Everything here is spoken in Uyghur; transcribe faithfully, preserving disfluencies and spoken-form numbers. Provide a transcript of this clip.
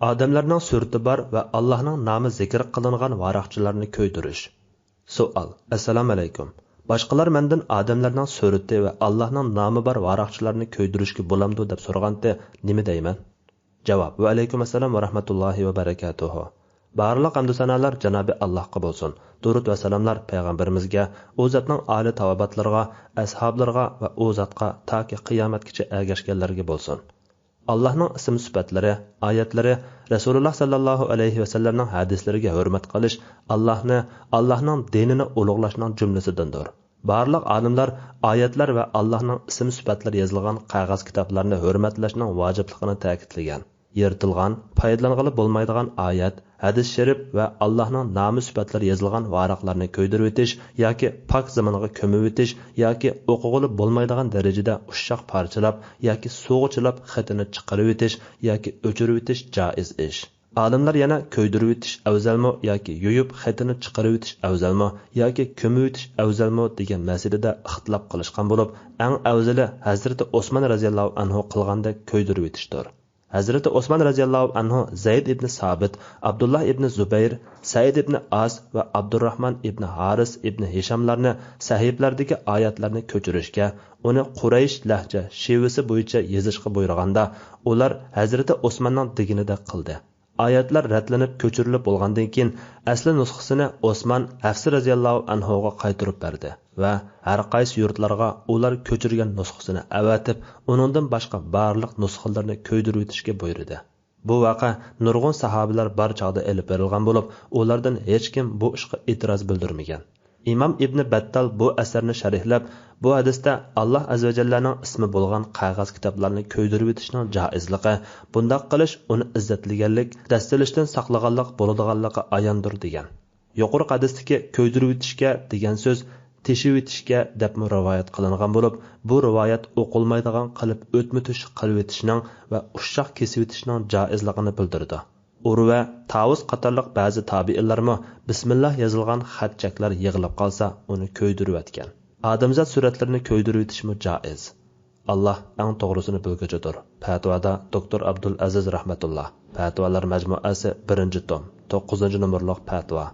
ئادەملەرنىڭ سۈرىتى بار ۋە ئاللاھنىڭ نامى زىكىر قىلىنغان ۋاراقچىلارنى كۆيدۈرۈش. سوئال: ئەسسالامۇ ئەلەيكۇم. باشقىلار مەندىن ئادەملەرنىڭ سۈرىتى ۋە ئاللاھنىڭ نامى بار ۋاراقچىلارنى كۆيدۈرۈشكە بولامدۇ دەپ سورىغانتى، نېمە دەيمەن؟ جاۋاب: ۋەئەلەيكۇم ئەسسالام ۋە رەھمەتۇللاھى ۋە بەرەكاتۇھۇ. بارلىق ھەمدۇ سانالار جانابى ئاللاھقا بولسۇن. دۇرۇد ۋە سالاملار پەيغەمبىرىمىزگە، ئۇ زاتنىڭ ئالىي تاۋابىئاتلىرىغا، ئەسھابلىرىغا ۋە ئۇ زاتقا تاكى قىيامەتكىچە ئەگەشكەنلەرگە بولسۇن. ئاللاھنىڭ ئىسىم سۈپەتلىرى، ئايەتلىرى، رەسۇلۇللاھ ساللاللاھۇ ئەلەيھى ۋەسەللەمنىڭ ھەدىسلىرىگە ھۆرمەت قىلىش ئاللاھنى، ئاللاھنىڭ دىنىنى ئۇلۇغلاشنىڭ جۈملىسىدىندۇر. بارلىق ئالىملار ئايەتلەر ۋە ئاللاھنىڭ ئىسىم سۈپەتلىرى يېزىلغان قەغەز كىتابلارنى ھۆرمەتلەشنىڭ ۋاجىپلىقىنى تەكىتلىگەن. يىرتىلغان، پايدىلانغىلى بولمايدىغان ئايەت، ھەدىس شېرىپ ۋە ئاللاھنىڭ نامى سۈپەتلىرى يېزىلغان ۋاراقلارنى كۆيدۈرۈۋېتىش ياكى پاك زېمىنغا كۆمۈۋېتىش ياكى ئوقۇغىلى بولمايدىغان دەرىجىدە ئۇششاق پارچىلاپ ياكى سۇغا چىلاپ خېتىنى چىقىرىۋېتىش ياكى ئۆچۈرۈۋېتىش جائىز ئىش. ئالىملار يەنە كۆيدۈرۈۋېتىش ئەۋزەلمۇ ياكى يۇيۇپ خېتىنى چىقىرىۋېتىش ئەۋزەلمۇ ياكى كۆمۈۋېتىش ئەۋزەلمۇ دېگەن مەسىلىدە ئىختىلاپ قىلىشقان بولۇپ، ئەڭ ئەۋزىلى ھەزرىتى ئوسمان رەزىياللاھۇ ئەنھۇ قىلغاندەك كۆيدۈرۈۋېتىشتۇر. ھەزرىتى ئوسمان رەزىياللاھۇ ئەنھۇ زەيد ئىبنى سابىت، ئابدۇللاھ ئىبنى زۇبەير، سەئىد ئىبنى ئاس ۋە ئابدۇرراھمان ئىبنى ھارىس ئىبنى ھىشاملارنى سەھىپىلەردىكى ئايەتلەرنى كۆچۈرۈشكە، ئۇنى قۇرەيش لەھجە شېۋىسى بويىچە يېزىشقا بۇيرۇغاندا، ئۇلار ھەزرىتى ئوسماننىڭ دېگىنىدەك قىلدى. ئايەتلەر رەتلىنىپ كۆچۈرۈلۈپ بولغاندىن كېيىن، ئەسلى نۇسخىسىنى ئوسمان ھەفسە رەزىياللاھۇ ئەنھۇغا قايتۇرۇپ بەردى ۋە ھەر قايسى يۇرتلارغا ئۇلار كۆچۈرگەن نۇسخىسىنى ئەۋەتىپ، ئۇنىڭدىن باشقا بارلىق نۇسخىلىرىنى كۆيدۈرۈۋېتىشكە بۇيرۇدى. بۇ ۋەقە نۇرغۇن ساھابىلەر بار چاغدا ئېلىپ بېرىلغان بولۇپ، ئۇلاردىن ھېچكىم بۇ ئىشقا ئېتىراز بىلدۈرمىگەن. ئىمام ئىبنى بەتتال بۇ ئەسەرنى شەرھلەپ، بۇ ھەدىستە ئاللاھ ئەززەۋەجەللەنىڭ ئىسمى بولغان قەغەز كىتابلارنى كۆيدۈرۈۋېتىشنىڭ جائىزلىقى، بۇنداق قىلىش ئۇنى ئىززەتلىگەنلىك، دەسسىلىشتىن ساقلىغانلىق بولىدىغانلىقى ئاياندۇر دېگەن. يۇقىرىقى ھەدىستىكى كۆيدۈرۈۋېتىشكە دېگەن سۆز تېشىۋېتىشكە دەپمۇ رىۋايەت قىلىنغان بولۇپ، بۇ رىۋايەت ئوقۇلمايدىغان قىلىپ ئۆتمە تۆشۈك قىلىۋېتىشنىڭ ۋە ئۇششاق كېسىۋېتىشنىڭ جائىزلىقىنى بىلدۈرىدۇ. ئۇرۋە، تاۋۇس قاتارلىق بەزى تابىئىنلارمۇ بىسمىللا يېزىلغان خەت چەكلەر يىغىلىپ قالسا، ئۇنى كۆيدۈرۈۋەتكەن. ئادەمزات سۈرەتلىرىنى كۆيدۈرۈۋېتىشمۇ جائىز. ئاللاھ ئەڭ توغرىسىنى بىلگۈچىدۇر. پەتىۋادا دوكتور ئابدۇل ئەزىز رەھمەتۇللا. پەتىۋالار مەجمۇئەسى، بىرىنچى توم، توققۇزىنچى نومۇرلۇق پەتىۋا.